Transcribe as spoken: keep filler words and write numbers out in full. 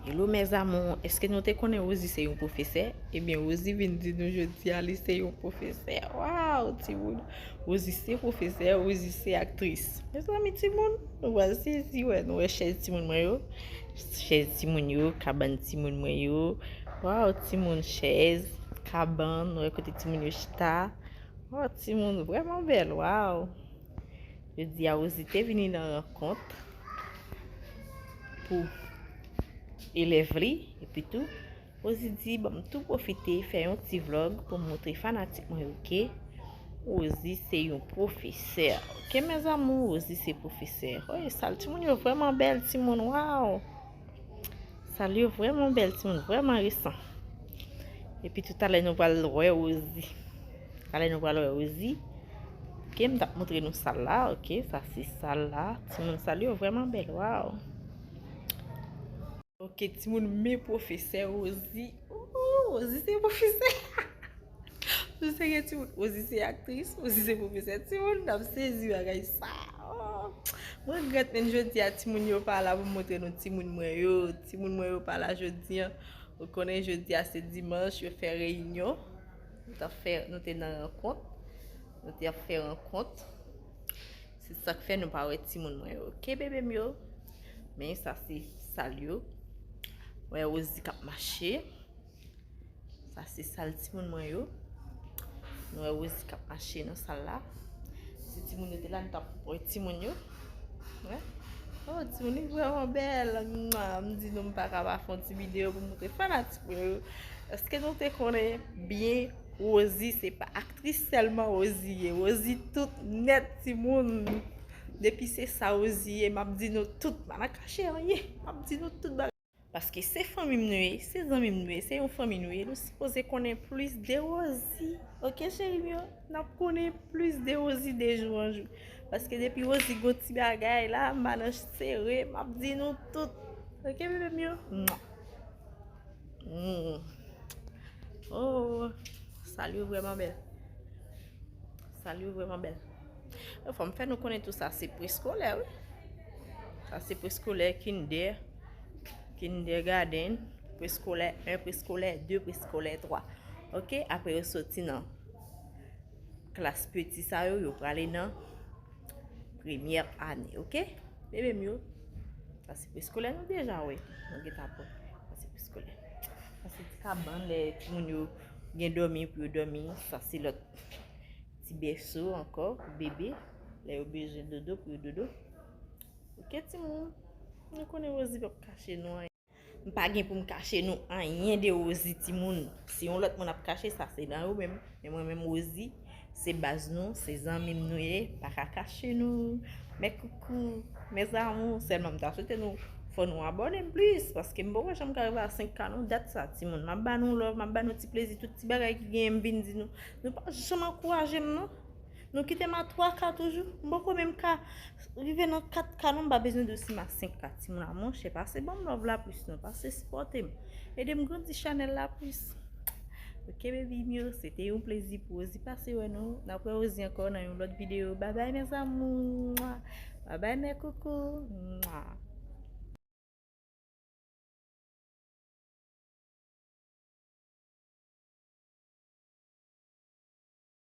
Hello mes amours, èske nou te konnen Rosie se yon pwofesè? Ebyen Rosie vin di nou jodi a li se yon pwofesè. Waw timoun, Rosie se pwofesè, Rosie se aktris. Mezanmi timoun, nou pral sezi wè, nou wè chèz timoun mwen yo, chèz timoun yo, kabann timoun mwen yo. Waw timoun, chèz, kabann, nou wè kote timoun yo chita. Waw timoun, vrèman bèl, waw. Jodi a Rosie te vini nan rankont pou elèv li, epi tou Rosie di ban m tou pwofite fè yon ti vlog pou m montre fanatik mwen yo ke Rosie se yon pwofesè. Ok mes amours, Rosie se pwofesè. Oy sal timoun yo vrèman bèl timoun, waw. Sal yo vrèman bèl timoun, vrèman resan. Epi tou talè nou pral wè Rosie. Talè nou pral wè Rosie. Ok, m t ap montre nou sal la, ok, sa se sal la. Timoun sal yo vrèman bèl, waw. Ok, timoun men pwofesè Rosie. Ooh, Rosie se pwofesè. Rosie se gen timoun, Rosie se aktris, Rosie se pwofesè. Timoun, n ap sezi bagay sa. Oh. Mwen regrèt menm jodi a timoun yo pa la pou montre nou timoun mwen yo. Timoun mwen yo pa la jodi an. Ou konnen jodi a se dimanch, yo fè reyinyon. Nou t ap fè, nou te nan rankont. Nou te ap fè rankont. Se sa k fè nou pa wè timoun mwen yo. Ok bebe m yo. Men sa se sal yo. Wè Rosie k ap mache. Sa se sal timoun mwen yo. Nou wè Rosie k ap mache nan sal la. Si timoun yo te la, nou t ap wè timoun yo. Wè. Oh, timoun li vrèman bèl. Mwa, m di nou m pa ka pa fè yon ti videyo pou montre fanatik mwen yo. Èske nou te konnen byen Rosie se pa aktris sèlman Rosie ye. Rosie tout nèt timoun. Depi se sa Rosie ye, m ap di nou tout. M pa nan kache anyen. M ap di nou tout bagay. Paske se fanmi m nou ye, se zanmi m nou ye, se yon fanmi nou ye, nou sipoze konnen plis de Rosie. Ok cheri m yo, n ap konnen plis de Rosie de jou an jou. Paske depi Rosie gon ti bagay la, m pa nan sere, m ap di nou tout. Ok bebe m yo. Mwa. Mm. Oh, sal yo vrèman bèl. Sal yo vrèman bèl. Fò m fè nou konnen tou sa se preskolè wi. Sa se preskolè, kinder, kindergarten, preskolè en, preskolè de, preskolè twa. Ok, apre yo soti nan klas peti sa yo, yo prale nan premyè ane, ok? Bebe m yo, sa se preskolè nou deja wè. Nou gentan pran. Sa se preskolè. Sa se ti kabann lè timoun yo gen dòmi pou yo dòmi. Sa se lòt ti bèso ankò pou bebe. Lè yo bezwen dodo pou yo dodo. Ok timoun, nou konnen Rosie p ap kache nou anyen. M pa gen pou m kache nou anyen de Rosie timoun. Si yon lòt moun ap kache, sa se nan yo menm. Men mwen menm Rosie, se baz nou, se zanmi m nou ye, pa ka kache nou. Mes coucou, mes amours, sèlman m ta swete nou fò nou abòne m plis, paske m poko janm ka rive a senk K non, dat sa timoun. M ap ba nou love, m ap ba nou ti plezi, tout ti bagay ki genyen m vin di nou. Nou pa janm ankouraje m non. Nou kite m a twa K toujou. M poko menm ka rive nan kat K non, m pa bezwen di w si m a senk K. Timoun a monchè, pase ban m love la plis non, pase sipòte m. Ede m grandi chanèl la plis. Ok baby m yo, se te yon plezi pou Rosie pase wè nou. N ap wè Rosie ankò nan yon lòt videyo. Babay mes amours. Babay mes coucou.